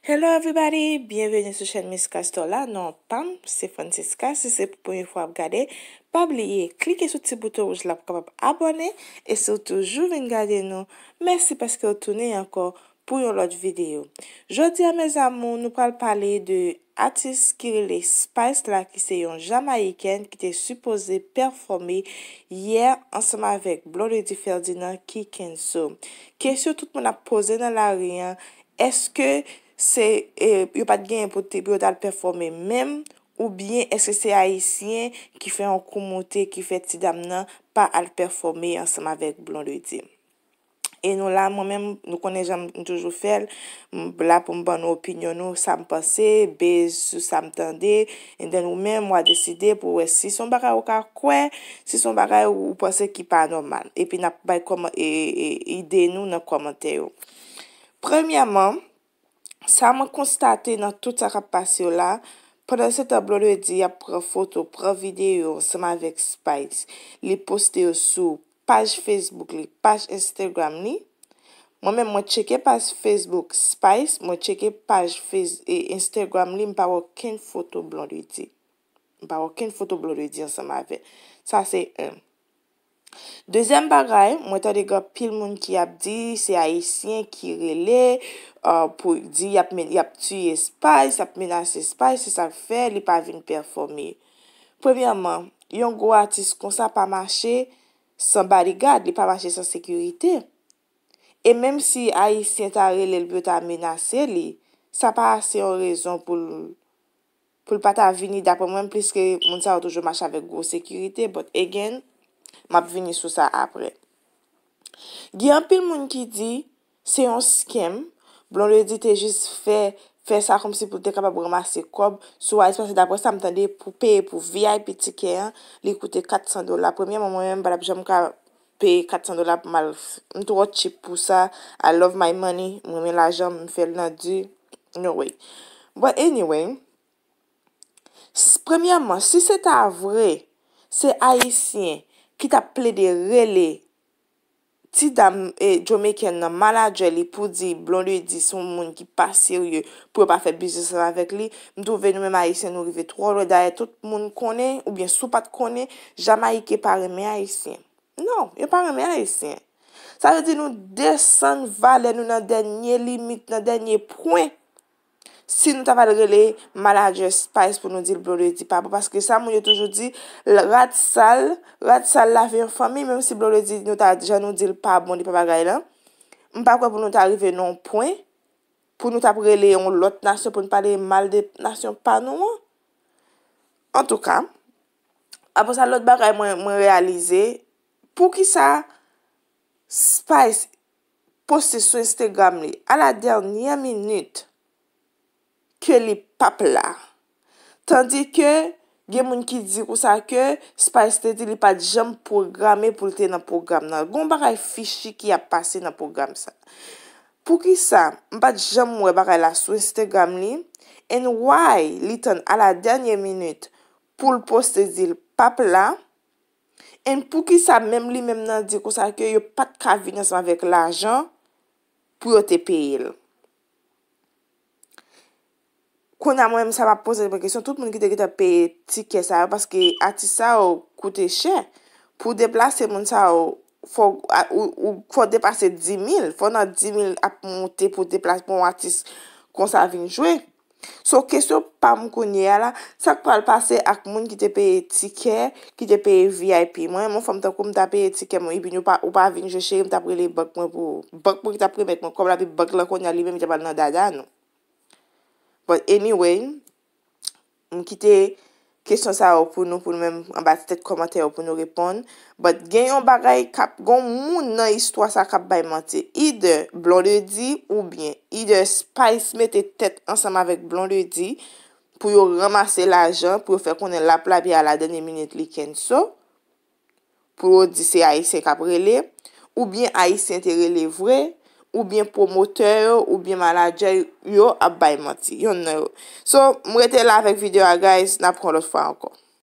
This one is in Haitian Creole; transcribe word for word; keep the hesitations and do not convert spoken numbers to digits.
Hello everybody, byenveni sou chèn Miss Castor la. Non pa m se Francisca. Si se pou premye fwa w ap gade, pa bliye klike sou ti bouton wouj la pou w kapab abòne. E si w toujou vin gade nou, mèsi paske w tounen ankò pou yon lòt videyo. Jodi a mes amours, nou pral pale de atis ki rele Spice la, ki se yon Jamaican ki te sipoze pèfòme yè ansanm avèk Blondedy Ferdinand ki kenso. Kesyon tout moun ap poze nan lari an, èske se, e, yo pa t genyen pou te, pou yo t al pèfòme menm, oubyen èske se Ayisyen ki fè yon kou moute, ki fè ti dam nan pa al pèfòme ansanm avèk Blondedy? E nou la, mwen menm, nou konnen jan m toujou fè l, m la pou m ban nou opinyon nou, sa m panse, base sou sa m tande, and then ou menm, w a deside pou w wè si se yon bagay ou ka kwè, si se yon bagay ou, ou panse ki pa nòmal. Epi n ap bay kòman, e, e, ide nou nan kòmantè yo. Premyèman, sa mwen konstate nan tout sa k ap pase yo la, pandan se tan Blondedy ap pran foto, pran videyo ansanm avèk Spice, li poste yo sou paj Facebook li, paj Instagram li. Mwen menm, mwen tcheke paj Facebook Spice, mwen tcheke paj Face-, e, Instagram li, m pa wè okenn foto Blondedy. M pa wè okenn foto Blondedy ansanm avè l. Sa se youn. Dezyèm bagay, mwen tande gen anpil moun ki ap di se Ayisyen ki rele, uh, pou di y ap men-, y ap tiye Spice, y ap menase Spice, se sa k fè li pa vin pèfòme. Premyèman, yon gwo atis konsa pa mache san bodyguard, li pa mache san sekirite. E menm si Ayisyen ta rele l pou yo ta menase li, sa pa ase yon rezon pou l, pou l pa ta vini, daprè mwen, pliske moun sa yo toujou mache avèk gwo sekirite, but again, m ap vini sou sa apre. Gen anpil moun ki di se yon scam, Blondedy te jis fè, fè sa kòmsi pou l te kapab ranmase kòb sou atis, paske daprè sa m tande, pou peye pou V I P tikè an, li koute kat san dola. Premyèman, mwen menm, m pa t ap janm ka peye kat san dola pou m al, m twò cheap pou sa. I love my money, m renmen lajan m, m fè l nan di. No way. But anyway, s-, premyèman, si se ta vre, se Ayisyen ki t ap plede rele ti dam, e, Jamaican nan, manager li, pou di Blondedy se yon moun ki pa serye, pou yo pa fè biznis ansanm avèk li, m twouve nou menm Ayisyen, nou rive twò lwen. Dayè, tout moun konnen, oubyen si w pa t konnen, Jamayike pa renmen Ayisyen. Non, yo pa renmen Ayisyen. Sa vle di nou desann valè nou nan dènye limit, nan dènye pwen. Si nou ta pral rele manager Spice pou nou di l Blondedy pa bon, paske sa moun yo toujou di, l-, rat sal, rat sal lave yon fanmi, menm si Blondedy nou ta, jan nou di l pa bon, li pa bagay lan, m pa kwè pou nou ta rive nan yon pwen pou nou t ap rele yon lòt nasyon pou n pale mal de nasyon pa nou an. Antouka, apre sa, lòt bagay mwen, mwen reyalize, poukisa Spice poste sou Instagram li a la dènyè minit ke li p ap la? Tandike gen moun ki di konsa ke Spice te di li pa t janm pwograme pou l te nan pwogram nan. Gon bagay fishi ki ap pase nan pwogram sa. Poukisa m pa t janm wè bagay la sou Instagram li? And why li tann a la dènyè minit pou l poste di l p ap la? And poukisa menm li menm nan di konsa ke yo pa t ka vin ansanm avèk lajan pou yo te peye l? Kounye a mwen menm sa m ap poze mwen kesyon, tout moun ki te gentan peye tikè sa yo, paske atis sa yo koute chè. Pou deplase moun sa yo, fò, a, ou, ou, fò depase di mil, fò nan di mil ap monte pou deplase, pou yon atis konsa vin jwe. So, kesyon pa m kounye a la, sa k pral pase ak moun ki te peye tikè, ki te peye V I P? Mwen, yon fanm tankou m ta peye tikè mwen, epi nou pa, ou pa vin jwe, cheri, m t ap rele bank mwen pou, bank mwen ki t ap remèt mwen kòb la, epi bank lan kounye a li menm li t ap al nan dada nou. But anyway, m kite kesyon sa yo pou nou, pou nou menm anba tèt kòmantè yo pou nou reponn. But gen yon bagay k ap, gon moun nan istwa sa k ap bay manti. Either Blondedy oubyen either Spice mete tèt ansanm avèk Blondedy pou yo ranmase lajan, pou yo fè konnen l ap la, epi a la dènyè minit li kenso. Pou yo di se Ayisyen k ap rele, oubyen Ayisyen te rele vre, oubyen pwomotè yo, oubyen manadjè yo ap bay manti. Yonn nan yo. So, m rete la avèk videyo a, guys, n ap pran lòt fwa ankò.